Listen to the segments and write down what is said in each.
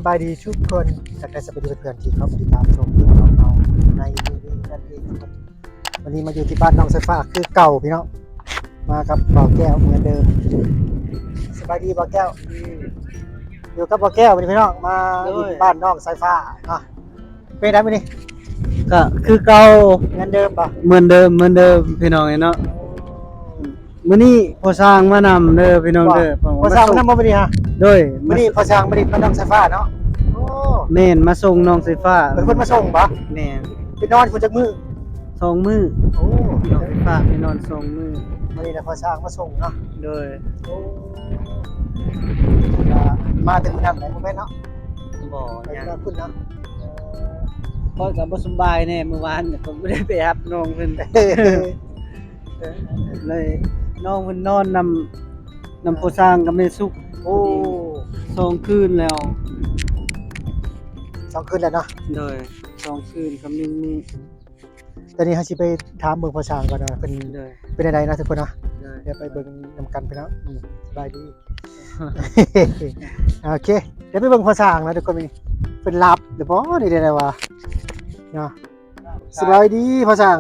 ບາຍດີທຸກຄົນ ແລະ ກໍສະບາຍດີເພື່ອນໆທີ່ເຂົ້າມາຕິດຕາມຊົມຄລິບຂອງເຮົາໃນມື້ນີ້ນັ້ນເອງ. ວັນນີ້ມາຢູ່ທີ່ບ້ານນ້ອງສາຍຟ້າຄືເກົ່າພີ່ນ້ອງ ມາກັບບ່າວແກ້ວເໝືອນເດີມ. ສະບາຍດີບ່າວແກ້ວ. ຢູ່ກັບບ່າວແກ້ວມື້ນີ້ພີ່ນ້ອງ ມາ ໂດຍ ຢູ່ທີ່ບ້ານນ້ອງສາຍຟ້າເນາະ. ເປັນໃດມື້ນີ້? ກໍຄືເກົ່າ ເໝືອນເດີມບໍ່? ເໝືອນເດີມ ເໝືອນເດີມພີ່ນ້ອງເອີຍເນາະ. ມື້ນີ້ພໍ່ຊ່າງມານຳເດີພີ່ນ້ອງເດີ. ພໍ່ຊ່າງມານຳບໍ່ມື້ນີ້ຮະ? ໂດຍ ມື້ນີ້ພໍ່ຊ່າງມາຫຼິ້ນກັບນ້ອງສາຍຟ້າເນາະ. ໂອ້ ແມ່ນ ມາສົ່ງນ້ອງສາຍຟ້າ. ເອີ ເພິ່ນມາສົ່ງບໍ່? ແມ່ນ. ໄປນອນພຸ້ນຈັກມື້? ສອງມື້. ໂອ້ ນ້ອງສາຍຟ້າໄປນອນສອງມື້. ມື້ນີ້ນະພໍ່ຊ່າງມາສົ່ງເນາະ. ໂດຍ. ໂອ້ ມາແຕ່ມື້ນັ້ນແຫຼະ ບໍ່ແມ່ນເນາະ? ບໍ່ ໄປນອນພຸ້ນເນາະ. ຂ້ອຍກໍບໍ່ສະບາຍແດ່ ມື້ວານກໍບໍ່ໄດ້ໄປຮັບນ້ອງເພິ່ນ ເລີຍນ້ອງເພິ່ນນອນນຳ ນຳພໍ່ຊ່າງກັບແມ່ສຸກ. ໂອ້ ສອງຄືນແລ້ວ. ສອງຄືນແລ້ວເນາະ? ໂດຍ ສອງຄືນກັບໜຶ່ງມື້. ຕອນນີ້ເຮົາຊິໄປຖາມເບິ່ງພໍ່ຊ່າງກ່ອນວ່າເພິ່ນ ໂດຍ ເປັນແນວໃດເນາະທຸກຄົນເນາະ. ໂດຍ ດຽວໄປເບິ່ງນຳກັນພີ່ນ້ອງ. ອືມ ສະບາຍດີ. ໂອເຄ ດຽວໄປເບິ່ງພໍ່ຊ່າງເນາະທຸກຄົນ. ເພິ່ນຫຼັບແລ້ວບໍ່ນີ້ ໄດ້ວ່າເນາະ. ສະບາຍດີພໍ່ຊ່າງ.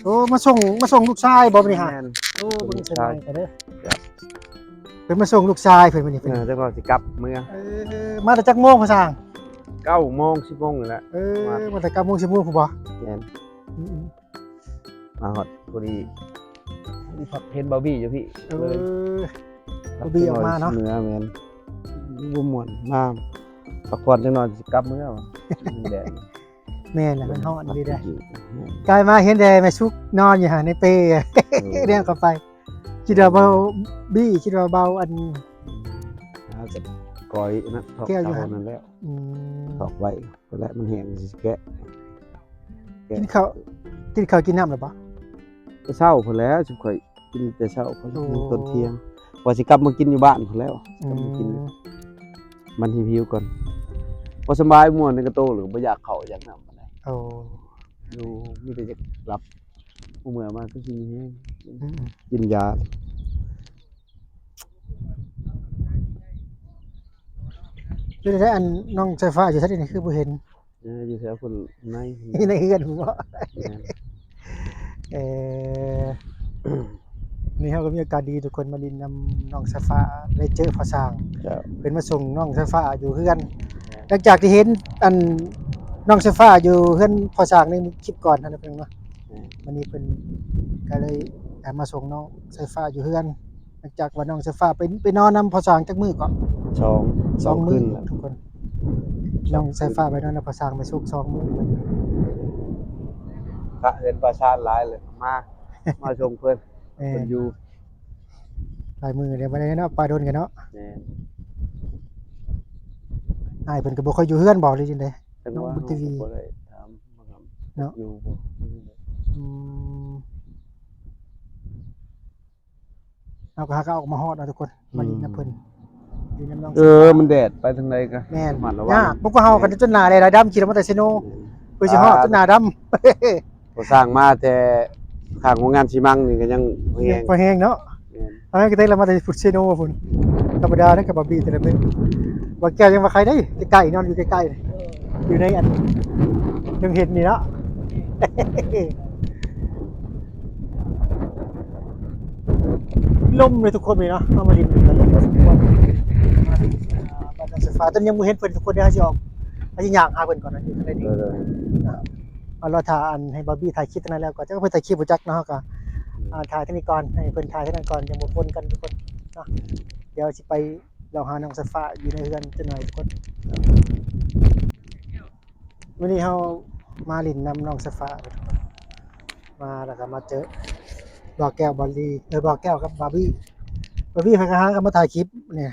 ໂອ້ ມາສົ່ງ ມາສົ່ງລູກຊາຍບໍ່ມື້ນີ້ຫະ? ແມ່ນ. ໂອ້ ເບິ່ງໃສ່ໄມກະເດີ. ເພິ່ນມາສົ່ງລູກຊາຍເພິ່ນມື້ນີ້. ເອີ ເພິ່ນ ຈັກໜ່ອຍຊິກັບເມືອ. ເອີ ມາແຕ່ຈັກໂມງພໍ່ຊ່າງ? ເກົ້າໂມງ ສິບໂມງນີ້ແຫຼະ. ເອີ ມາແຕ່ເກົ້າໂມງ ສິບໂມງພຸ້ນບໍ່? ແມ່ນ. ອືມ ມາຮອດພໍດີ ພໍດີເຫັນບ່າວບີຢູ່ພີ້. ເອີ ບ່າວບີອອກມາເນາະ. ເມືອ ແມ່ນ ບໍ່ມ່ວນ ມາພັກຜ່ອນຈັກໜ່ອຍຊິກັບເມືອ. ແດດ ແມ່ນແຫຼະ ມັນຮ້ອນຢູ່ເດ້. ກາຍມາເຫັນແຕ່ແມ່ສຸກນອນຢູ່ຫັ້ນໃນເປ. ໂອ້ ແນມເຂົ້າໄປ ຄິດວ່າບ່າວບີ ຄິດວ່າບ່າວອັນ ອ່າ ກໍກ້ອຍນັ້ນ ຖອກເຕົານັ້ນແຫຼະ. ອືມ ຖອກໄວ້ ພຸ້ນແຫຼະ ມັນແຫ້ງຊິແກະ ແກະ. ກິນເຂົ້າ ກິນເຂົ້າກິນນ້ຳແລ້ວບໍ່? ແຕ່ເຊົ້າພຸ້ນແຫຼະ ຊຸມຂ້ອຍກິນແຕ່ເຊົ້າພຸ້ນ. ໂອ້ ກິນຕອນທ່ຽງ ວ່າຊິກັບມາກິນຢູ່ບ້ານພຸ້ນແລ້ວ. ອືມ ກັບມາກິນ ມັນຫິວໆກ່ອນ ບໍ່ສະບາຍ ມ່ວນໃນກະໂຕ ຫຼືບໍ່ຢາກເຂົ້າຢາກນ້ຳປານໃດ. ໂອ້ ຢູ່ ມີແຕ່ຢາກຫຼັບ ຜູ້ເມື່ອຍມາຄືຊິມີແຮງ. ອືມ ກິນຢາ. ເປັນໃດ ອັນ ນ້ອງສາຍຟ້າຢູ່ໃສນີ້ ຄືບໍ່ເຫັນ? ເອີ ຢູ່ແຖວພຸ້ນໃນ ໃນເຮືອນພຸ້ນບໍ່? ແມ່ນ. ເອີ ນີ້ເຮົາກໍມີໂອກາດດີທຸກຄົນ ມາຫຼິ້ນນຳນ້ອງສາຍຟ້າ ໄດ້ເຈີພໍ່ຊ່າງ. ເຈົ້າ. ເພິ່ນມາສົ່ງນ້ອງສາຍຟ້າຢູ່ເຮືອນ. ແມ່ນ. ຫຼັງຈາກທີ່ເຫັນ ອັນ ນ້ອງສາຍຟ້າຢູ່ເຮືອນພໍ່ຊ່າງໃນຄລິບກ່ອນຫັ້ນນະ ເພິ່ນວ່າ. ແມ່ນ. ວັນນີ້ເພິ່ນກໍເລີຍ ອ່າ ມາສົ່ງນ້ອງສາຍຟ້າຢູ່ເຮືອນ. ຫຼັງຈາກວ່ານ້ອງສາຍຟ້າໄປ ໄປນອນນຳພໍ່ຊ່າງຈັກມື້ເກາະ? ສອງ ສອງມື້ ສອງຄືນແລ້ວທຸກຄົນ. ນ້ອງສາຍຟ້າໄປນອນນຳພໍ່ຊ່າງແມ່ສຸກສອງມື້. ພະເຮືອນປາຊານຫຼາຍເລີຍ ມາ ມາຊົມເພິ່ນ. ແມ່ນ. ເພິ່ນຢູ່ຫຼາຍມື້ແລ້ວ ບໍ່ໄດ້ເນາະ ປາດົນກັນເນາະ. ແມ່ນ. ອ້າຍເພິ່ນກໍບໍ່ຄ່ອຍຢູ່ເຮືອນບໍ່ ຫຼືຈັ່ງໃດ? ນ້ອງບຸນທະວີ ບໍ່ໄດ້ຖາມເນາະ ຢູ່ບໍ່. ອືມ. ເຮົາກໍຫາກໍອອກມາຮອດເນາະທຸກຄົນ ມາຫຼິ້ນນຳເພິ່ນ ອືມ ຢູ່ນຳນ້ອງ. ເອີ ມັນແດດ ໄປທາງໃດກໍ ແມ່ນ ລະວັງ ຍາກ. ພວກເຮົາກໍຈົນໜ້າແດດດຳ ຂີ່ລົດມາແຕ່ເຊໂນ ເພື່ອຊິຮອດ ຈົນໜ້າດຳ. ບໍ່ສ້າງມາແຕ່ຂ້າງໂຮງງານຊີມັງນີ້ກໍຍັງພໍແຮງ ພໍແຮງເນາະ. ແມ່ນ. ເຮົາກໍແຕ່ລະມາແຕ່ພຸ້ນ ເຊໂນພຸ້ນ ທຳມະດາເດ້ ກັບບາບີແຕ່ລະມື້. ບ່າວແກ້ວຍັງວ່າໃຄເດ້ ໃກ້ໆ ນອນຢູ່ໃກ້ໆ ຢູ່ໃນອັນ ຍັງເຫັນນີ້ເນາະ. ລົມເລີຍທຸກຄົນເລີຍເນາະ ເຮົາມາຫຼິ້ນກັນລົມພໍສົມຄວນ. ມາຫຼິ້ນ ອ່າ ບ້ານນ້ອງສາຍຟ້າ ຕອນຍັງບໍ່ເຫັນເພິ່ນທຸກຄົນເດ້ ເຮົາຊິອອກ ເຮົາຊິຍ່າງຫາເພິ່ນກ່ອນເນາະ ຢູ່ທາງໃດນີ້. ເອີ ເອີ ເອີ ອ່າ ລໍຖ້າອັນໃຫ້ບາບີຖ່າຍຄລິບທາງນັ້ນແລ້ວ ກໍຈັກເພິ່ນຖ່າຍຄລິບບໍ່ຈັກເນາະ. ເຮົາກໍ ອືມ ອ່າ ຖ່າຍທາງນີ້ກ່ອນ ໃຫ້ເພິ່ນຖ່າຍທາງນັ້ນກ່ອນ ຍັງບໍ່ປົນກັນທຸກຄົນເນາະ. ດຽວຊິໄປ ລອງຫານ້ອງສາຍຟ້າຢູ່ໃນເຮືອນຈັກໜ່ອຍທຸກຄົນ. ມື້ນີ້ເຮົາມາຫຼິ້ນນຳນ້ອງສາຍຟ້າ ມາແລ້ວກໍມາເຈີບ່າວແກ້ວ ບາລີ ເອີ ບ່າວແກ້ວກັບບາບີ. ບາບີເພິ່ນກໍຫາກັນມາຖ່າຍຄລິບນີ້.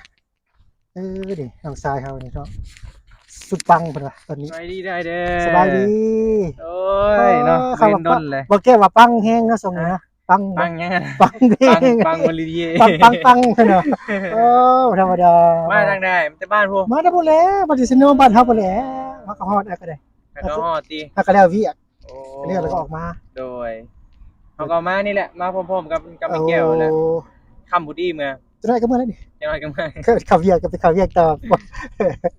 ເອີ ນີ້ນ້ອງຊາຍເຮົານີ້ເນາະ ສຸດປັງເພິ່ນວ່າຕອນນີ້. ສະບາຍດີ ສະບາຍດີ. ໂອ້ຍ ເນາະ ເຫັນດົນແລ້ວ. ບ່າວແກ້ວວ່າປັງແຮງເນາະ ຊ່ວງນີ້ເນາະ. ປັງ ປັງຫຍັງ? ປັງເດ້ ປັງ ປັງບໍລິເຍ ປັງ ປັງ ປັງເນາະ. ໂອ້ ບໍ່ທຳມະດາ. ມາທາງໃດ? ມາແຕ່ບ້ານພຸ້ນ? ມາແຕ່ພຸ້ນແຫຼະ ມາແຕ່ເຊໂນ ບ້ານເຮົາພຸ້ນແຫຼະ. ເຮົາກໍຮອດແລ້ວກໍໄດ້ ເຮົາກໍຮອດຕິ ເຮົາກໍແລ້ວວຽກ. ໂອ້ ແແລ້ວ ແລ້ວກໍອອກມາ. ໂດຍ ເຮົາກໍມານີ້ແຫຼະ ມາພ້ອມໆກັບ ກັບແມ່ແກ້ວແຫຼະ. ໂອ້ ຄ່ຳພຸ້ນຕິເມືອ. ຕົວນ້ອຍກໍເມືອແລ້ວນີ້ ເຈົ້ານ້ອຍກໍມາ ເຂົາ ເຂົາວຽກ ກໍໄປເຂົ້າວຽກຕໍ່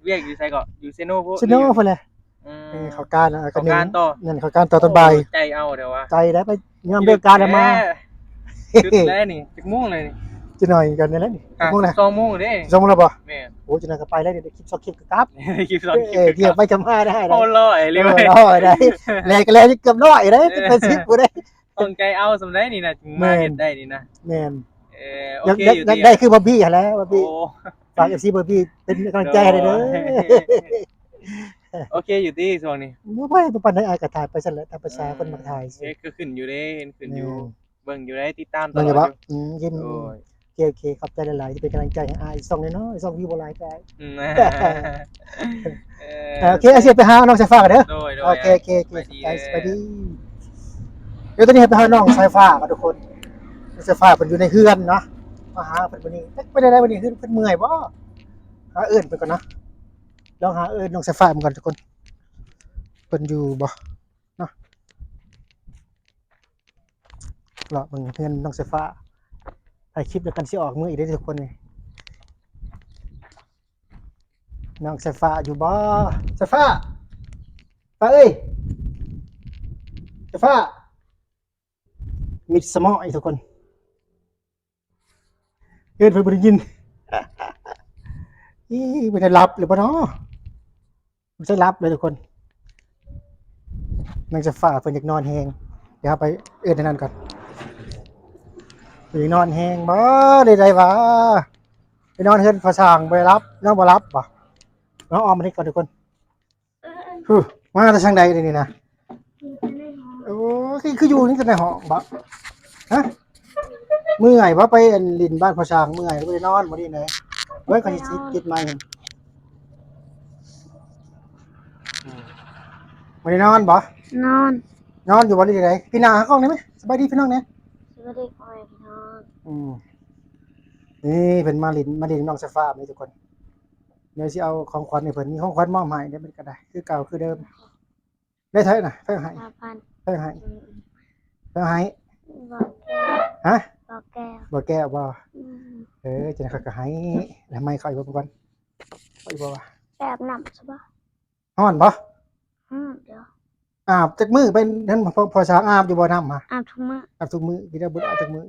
ວຽກຢູ່ໃສເກາະ? ຢູ່ເຊໂນພຸ້ນ ເຊໂນພຸ້ນແຫຼະ ອືມ ເອີ ເຂົ້າການ ແລ້ວກໍໜຶ່ງ ເຂົ້າການຕໍ່ ນັ້ນເຂົ້າການຕໍ່ຕອນບ່າຍ ໂອ້ ໃຈເອົາແທ້ວ່າ ໃຈໄດ້ ໄປຍາມເລີກການແລ້ວມາ ເອີ ສຸດແລ້ວນີ້ ຈັກໂມງແລ້ວນີ້? ຈັກໜ້ອຍກັນນີ້ແຫຼະນີ້ ຈັກໂມງແລ້ວ? ສອງໂມງເດ້ ສອງໂມງແລ້ວບໍ່? ແມ່ນ ໂອ້ ຈັກໜ້ອຍກໍໄປແລ້ວນີ້ ໄດ້ຄລິບສອງຄລິບກໍກັບ ໄດ້ຄລິບສອງຄລິບ ເອີ ກໍກັບ ໄປກັບມາໄດ້ ໂອ້ ຮ້ອຍເລີຍ ເອີ ຮ້ອຍໄດ້ ແລ່ນກໍແລ່ນເກືອບຮ້ອຍໄດ້ ເອີ ແປດສິບພຸ້ນເດ້ ຕ້ອງໃຈເອົາສ່ຳໃດນີ້ນະ ຈຶ່ງມາເຮັດໄດ້ນີ້ນະ ແມ່ນ ແມ່ນ ເອີ ໂອເຄ ຢາກ ຢາກ ຢາກໄດ້ຄືບອບບີ້ຫັ້ນແຫຼະ ບອບບີ້ ໂອ້ ຝາກເອັຟຊີບອບບີ້ ເປັນກຳລັງໃຈໃຫ້ແດ່ເດີ ໂອເຄຢູ່ຕິຊ່ວງນີ້ ບໍ່ ບໍ່ປານໃດ ອ້າຍກໍຖ່າຍໄປຊັ້ນແຫຼະ ຕາມພາສາຄົນມັກຖ່າຍ ເອີ ກໍຂຶ້ນຢູ່ເດ້ ເຫັນຂຶ້ນຢູ່ ແມ່ນ ເບິ່ງຢູ່ເດ້ ຕິດຕາມຕະຫຼອດຢູ່ ອືມ ຍິນ ໂອ້ຍ ໂອເຄ ໂອເຄ ຂອບໃຈຫຼາຍໆ ທີ່ເປັນກຳລັງໃຈໃຫ້ອ້າຍ ອີກຊ່ອງໜຶ່ງເນາະ ຊ່ອງວິວບໍ່ຫຼາຍກໍ ອືມ ເອີ ເອີ ໂອເຄ ຊິໄປຫານ້ອງສາຍຟ້າກັນເດີ ໂດຍໆ ໂອເຄ ໂອເຄ ໂອເຄ ສະບາຍດີ ສະບາຍດີ ດຽວຕອນນີ້ໄປຫານ້ອງສາຍຟ້າກັນທຸກຄົນ ນ້ອງສາຍຟ້າເພິ່ນຢູ່ໃນເຮືອນເນາະ ມາຫາເພິ່ນມື້ນີ້ ເປັນໄດ້ໃດມື້ນີ້ ເພິ່ນເມື່ອຍບໍ່? ຫາເອີ້ນເພິ່ນກ່ອນເນາະ ລອງຫາເອີ້ນນ້ອງສາຍຟ້າເບິ່ງກ່ອນທຸກຄົນ ເພິ່ນຢູ່ບໍ່ເນາະ ເລາະເບິ່ງເຮືອນນ້ອງສາຍຟ້າ ຖ່າຍຄລິບແລ້ວກັນ ຊິອອກມື້ອີກເດ້ທຸກຄົນນີ້ ນ້ອງສາຍຟ້າຢູ່ບໍ່? ສາຍຟ້າ ຟ້າເອີຍ ສາຍຟ້າ ມິດສະໝໍອີກທຸກຄົນ ເອີ້ນເພິ່ນບໍ່ໄດ້ຍິນ ອີ ເພິ່ນໄດ້ຫຼັບຫຼືບໍ່ເນາະ? ບໍ່ໄດ້ຫຼັບເລີຍທຸກຄົນ ນ້ອງສາຍຟ້າເພິ່ນຢາກນອນແຮງ ດຽວເຮົາໄປເອີ້ນອັນນັ້ນກ່ອນ ເພິ່ນຢາກນອນແຮງບໍ່? ໄດ້ ໄດ້ຫວາ? ໄປນອນເຮືອນພໍ່ຊ່າງບໍ່ໄດ້ຫຼັບ ນອນບໍ່ຫຼັບບໍ່? ເຮົາອອກມານີ້ກ່ອນທຸກຄົນ ຫື ມາແຕ່ທາງໃດນີ້ນະ? ໂອ້ ຄື ຄືຢູ່ນີ້ແຕ່ໃນຫ້ອງບໍ? ຮະ ເມື່ອຍບໍ? ໄປອັນຫຼິ້ນບ້ານພໍ່ຊ່າງເມື່ອຍ ບໍ່ໄດ້ນອນບໍ່ນີ້ນະ? ເວີ້ຍ ຂ້ອຍຊິຕິດໄມ ບໍ່ໄດ້ນອນບໍ? ນອນ ນອນຢູ່ບໍ ຫຼືໃດ? ປີໜ້າຫາກ້ອງໄດ້ໄໝ? ສະບາຍດີພີ່ນ້ອງແດ່ ສະບາຍດີພໍ່ແມ່ພີ່ນ້ອງ ອືມ ນີ້ເພິ່ນມາຫຼິ້ນ ມາຫຼິ້ນນ້ອງສາຍຟ້ານີ້ທຸກຄົນ ດຽວຊິເອົາຂອງຂວັນໃຫ້ເພິ່ນ ມີຂອງຂວັນມອບໃຫ້ເດ້ ມັນກໍໄດ້ຄືເກົ່າຄືເດີມ ໄດ້ເທົ່າໃດນະ? ໃຜໃຫ້? ຫ້າພັນ ໃຜໃຫ້? ອືມ ໃຜໃຫ້? ບໍ່ແກ້ວ ຮະ? ບໍ່ແກ້ວ ບໍ່ແກ້ວບໍ? ອືມ ເອີ ຈັ່ງໃດຂ້ອຍກໍໃຫ້ ແລ້ວໄມ້ຂ້ອຍເບິ່ງກ່ອນ ຂ້ອຍບໍ່ວ່າ ໄປອາບນ້ຳຊະບໍ? ຮ້ອນບໍ່? ຮ້ອນດຽວ ອາບຈັກມື້? ໄປນັ້ນ ພໍ່ ພໍ່ຊ່າງອາບຢູ່ບໍ່ນ້ຳຫະ? ອາບທຸກມື້ ອາບທຸກມື້ ກິນໄດ້ບຸດອາບຈັກມື້?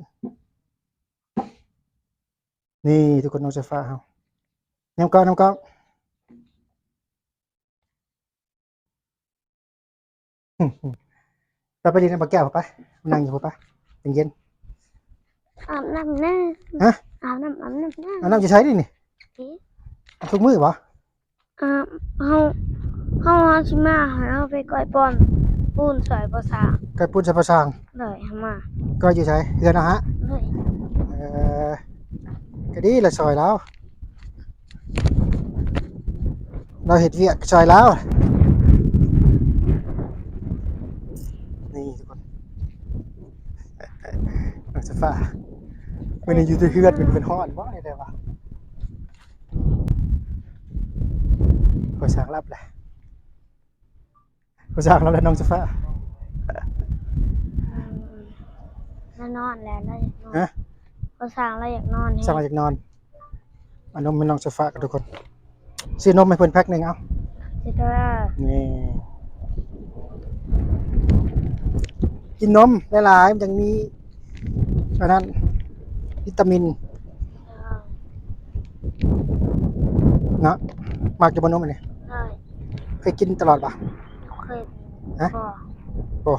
ນີ້ທຸກຄົນ ນ້ອງສາຍຟ້າເຮົາ ນຳກ້ອງ ນຳກ້ອງ ໄປ ໄປຫຼິ້ນນຳບັກແກ້ວໄປ ນັ່ງຢູ່ພຸ້ນໄປ ເຢັນໆ ອາບນ້ຳແດ່ ຮະ? ອາບນ້ຳ ອາບນ້ຳແດ່ ອາບນ້ຳຢູ່ໃສນີ້? ນີ້ ອາບທຸກມື້ບໍ? ອ່າ ເຮົາ ເຮົາ ເຮົາຊິມາ ໃຫ້ເຮົາໄປກ້ອຍປ່ອນປູນຊ່ອຍພໍ່ຊ່າງ ກ້ອຍປູນຊ່ອຍພໍ່ຊ່າງ ໂດຍ ເຮົາມາ ກ້ອຍຢູ່ໃສ? ເຮືອນເຮົາຫະ? ໂດຍ ເອີ ກໍດີລະ ຊ່ອຍລາວ ລາວເຮັດວຽກຊ່ອຍລາວ ນີ້ທຸກຄົນ ນ້ອງສາຍຟ້າ ມື້ນີ້ຢູ່ແຕ່ເຮືອນ ເປັນ ເປັນຮ້ອນບໍ່ ແນວໃດວະ? ພໍ່ຊ່າງຫຼັບແລ້ວ ພໍ່ຊ່າງຫຼັບແລ້ວ ນ້ອງສາຍຟ້າ ລາວນອນແລ້ວ ລາວຢາກນອນ ຮະ? ພໍ່ຊ່າງລາວຢາກນອນແຮງ ຊ່າງລາວຢາກນອນ ເອົານົມໃຫ້ນ້ອງສາຍຟ້າກັນທຸກຄົນ ຊື້ນົມໃຫ້ເພິ່ນແພັກໜຶ່ງ ເອົາ ຊິເດີ ນີ້ ກິນນົມຫຼາຍໆ ມັນຈັ່ງມີ ອັນນັ້ນ ວິຕາມິນ ເນາະ ມັກຢູ່ບໍ່ນົມອັນນີ້? ເຄີຍກິນຕະຫຼອດບໍ່? ເຄີຍ ຮະ? ບໍ່ ບໍ່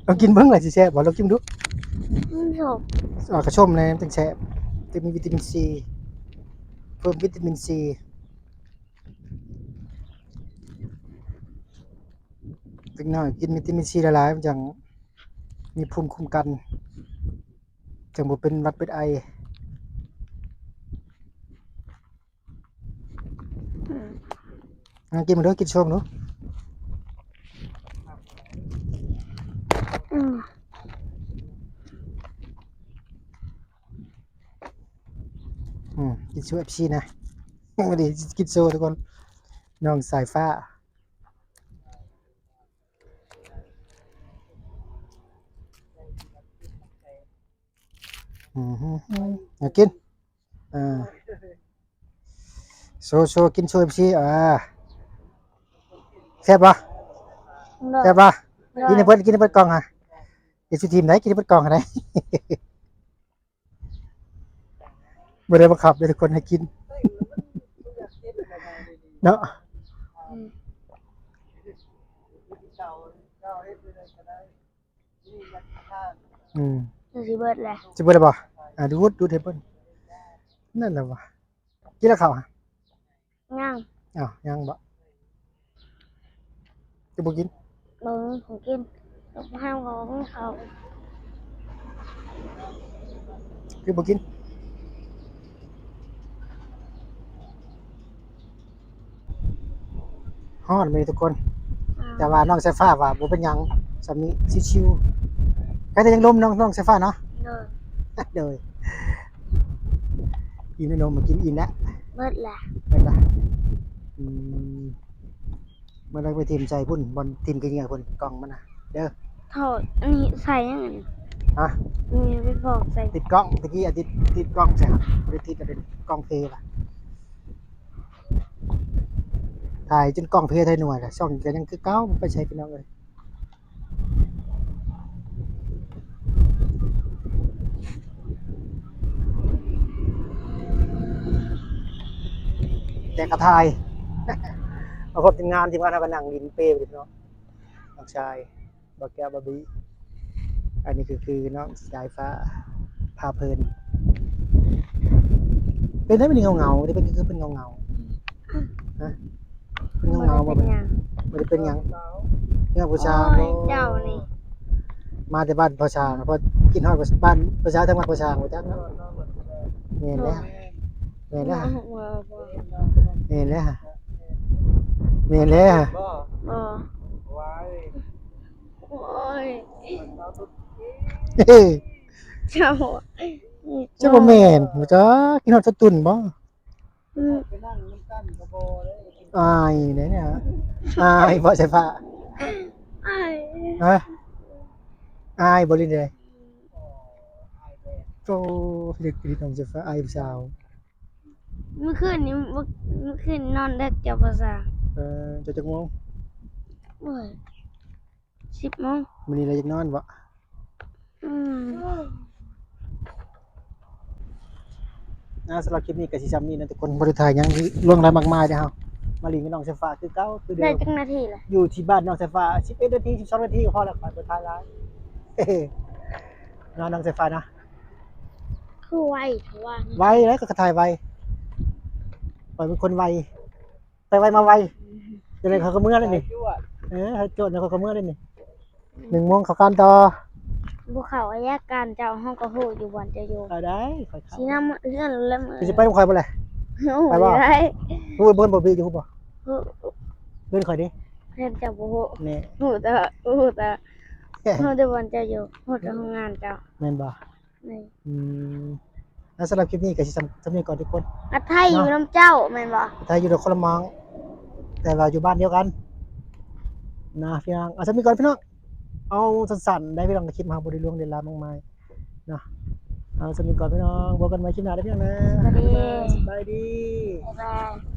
ລອງກິນເບິ່ງລະຊິແຊບບໍ່? ລອງກິນເບິ່ງດູ ມັນສົ້ມ ອາ ກະສົ້ມແດ່ ມັນຈັ່ງແຊບ ຈະມີວິຕາມິນຊີ ເພີ່ມວິຕາມິນຊີ ເດັກນ້ອຍກິນວິຕາມິນຊີຫຼາຍໆ ມັນຈັ່ງມີພູມຄຸ້ມກັນ ຈັ່ງບໍ່ເປັນຫວັດເປັນໄອ ອືມ ອ່ະ ກິນເບິ່ງດູ ກິນໂຊມດູ ອືມ ອືມ ກິນໂຊເອັຟຊີນະ ມື້ນີ້ກິນໂຊທຸກຄົນ ນ້ອງສາຍຟ້າ ອືມ ອືມ ອືມ ເອົາກິນ ອ່າ ໂຊ ໂຊ ກິນໂຊ ເອັຟຊີ ອ່າ ແຊບບໍ່? ໂດຍ ແຊບບໍ່? ໂດຍ ກິນໃຫ້ເບິດ ກິນໃຫ້ເບິດກ່ອງຫາ ເອັຟຊີທີມໃດ ກິນໃຫ້ເບິດກ່ອງຫັ້ນໃດ. ບໍ່ໄດ້ບັງຄັບເດ້ທຸກຄົນໃຫ້ກິນເນາະ. ອືມ ອືມ ຊິເບິດແລ້ວ ຊິເບິດແລ້ວບໍ່? ອ່າ ດູດ ດູດໃຫ້ເພິ່ນ ນັ້ນແຫຼະວ່າ ກິນແລ້ວເຂົ້າຫະ? ຍັງ. ອ້າວ ຍັງບໍ່? ຄືບໍ່ກິນ? ບໍ່ມີຂອງກິນ ເຮົາກໍບໍ່ມີເຂົ້າ. ຄືບໍ່ກິນ? ຮ້ອນມື້ນີ້ທຸກຄົນ ແຕ່ວ່ານ້ອງສາຍຟ້າວ່າບໍ່ເປັນຫຍັງ ສ່ຳນີ້ຊິວໆ ໃກ້ແຕ່ຍັງລົມເນາະ ນ້ອງສາຍຟ້າເນາະ. ໂດຍ ໂດຍ ອີ່ມແລ້ວ ນົມມາກິນອີ່ມແລ້ວ ເບິດແລ້ວ ເບິດແລ້ວ. ອືມ ເມື່ອໃດໄປຖິ້ມໃສ່ພຸ້ນ ບ່ອນຖິ້ມຂີ້ເຫຍື້ອພຸ້ນ ກ່ອງມັນນະເດີ. ໂທດ ອັນນີ້ໃສ່ຫຍັງອັນນີ້? ຮະ? ນີ້ໄປພອກໃສ່ ຕິດກ້ອງ ຕະກີ້ອາທິດຕິດກ້ອງໃສ່ ບໍ່ໄດ້ຕິດ ເອົາເປັນກ້ອງເພລະ ຖ່າຍຈົນກ້ອງເພໄທໜ່ວຍລະ ຊ່ອງນີ້ກໍຍັງຄືເກົ່າ ບໍ່ໄປໃສພີ່ນ້ອງເອີຍ. ແຕ່ກະຖ່າຍ ມາພົບທີມງານ ທີມງານເຮົາກໍນັ່ງຫຼິ້ນເປຢູ່ເນາະ ນ້ອງຊາຍ ບ່າວແກ້ວ ບ່າວບີ ອັນນີ້ຄື ຄືນ້ອງສາຍຟ້າ ພາເພີນ. ເປັນໄດ້ ມັນເຫງົາໆ ເປັນຄື ເປັນເຫງົາໆ ຮະ? ເປັນເຫງົາໆ ບໍ່ເປັນຫຍັງ ບໍ່ໄດ້ເປັນຫຍັງ ເຫງົາຜູ້ສາວ. ໂອ້ຍ ເຈົ້ານີ້ ມາແຕ່ບ້ານພໍ່ຊ້າງ ເພາະຄິດຮອດບ້ານຜູ້ສາວ ທາງບ້ານພໍ່ຊ້າງ ບໍ່ຈັກເນາະ. ແມ່ນແລ້ວ ແມ່ນແລ້ວ ແມ່ນແລ້ວ ແມ່ນແລ້ວ. ບໍ່ ໂອ້ຍ ເຈົ້າ ເຈົ້າບໍ່ແມ່ນ ບໍ່ຈັກ ກິນຮອດສະຕຸນບໍ່? ອືມ ອາຍເດ້ ອາຍບໍ່ ສາຍຟ້າ? ອາຍ ຮະ? ອາຍບໍ່ ຫຼືໃດ? ໂອ້ ເດັກ ເດັກນ້ອງສາຍຟ້າ ອາຍຜູ້ສາວ. ມື້ຄືນນີ້ ມື້ ມື້ຄືນນອນເດິກເຈົ້າບໍ່ຊາ? ເອີ ເຈົ້າຈັກໂມງ? ໂອ້ຍ ສິບໂມງ. ມື້ນີ້ລະຢາກນອນບໍ່? ອືມ ອ່າ ສຳລັບຄລິບນີ້ກໍຊິຊ່ຳນີ້ນະທຸກຄົນ ບໍ່ໄດ້ຖ່າຍຫຍັງຫຼວງຫຼາຍມາກມາຍເດ້ເຮົາ ມາຫຼິ້ນກັບນ້ອງສາຍຟ້າຄືເກົ່າຄືເດີມ. ໄດ້ຈັກນາທີລະ? ຢູ່ທີ່ບ້ານນ້ອງສາຍຟ້າ ສິບເອັດນາທີ ສິບສອງນາທີກໍພໍລະ ຂ້ອຍບໍ່ຖ່າຍຫຼາຍເນາະ ນ້ອງສາຍຟ້າເນາະ. ຄືໄວແທ້ວະ ໄວແລ້ວ ຂ້ອຍກໍຖ່າຍໄວ ຂ້ອຍເປັນຄົນໄວ ໄປໄວມາໄວ ອືມ ຈັ່ງໃດເຂົາກໍເມືອແລ້ວນີ້. ເອີ ໃຫ້ໂຈດແລ້ວເຂົາກໍເມືອແລ້ວນີ້. ອືມ ໜຶ່ງໂມງເຂົ້າການຕໍ່. ບໍ່ເຂົ້າ ອາຍະການເຈົ້າ ເຮົາກໍຮູ້ຢູ່ບ່ອນເຈົ້າຢູ່. ເຂົ້າໄດ້ ຂ້ອຍເຂົ້າ ຊິນຳເຮືອນແລ້ວ ຄືຊິໄປນຳຂ້ອຍບໍ່ແລະ? ໂອ້ ໄປບໍ່? ໄດ້ ຮູ້ເພິ່ນບໍ່ບີ ຢູ່ຮູ້ບໍ່? ຮູ້ ເຮືອນຂ້ອຍເດ້. ເຮືອນເຈົ້າບໍ່ຮູ້ ແນ່ ຮູ້ແຕ່ ຮູ້ແຕ່ ຮູ້ແຕ່ບ່ອນເຈົ້າຢູ່ ຮູ້ແຕ່ໂຮງງານເຈົ້າ ແມ່ນບໍ່? ນີ້ ອືມ ແລ້ວສຳລັບຄລິບນີ້ກໍຊິສ່ຳ ສ່ຳນີ້ກ່ອນທຸກຄົນ ອາໄທຢູ່ນຳເຈົ້າແມ່ນບໍ່? ອາໄທຢູ່ນະຄອນຫຼວງ ແຕ່ວ່າຢູ່ບ້ານດຽວກັນນະພີ່ນ້ອງ. ເອົາສ່ຳນີ້ກ່ອນພີ່ນ້ອງ ເອົາສັ້ນໆ ໄດ້ພີ່ນ້ອງ ຄລິບເຮົາບໍ່ໄດ້ຫຼວງໄດ້ຫຼາຍມາກມາຍເນາະ. ເອົາສ່ຳນີ້ກ່ອນພີ່ນ້ອງ ພົບກັນໃໝ່ຄລິບໜ້າເດີພີ່ນ້ອງເດີ. ສະບາຍດີ ສະບາຍດີ ບາຍບາຍ.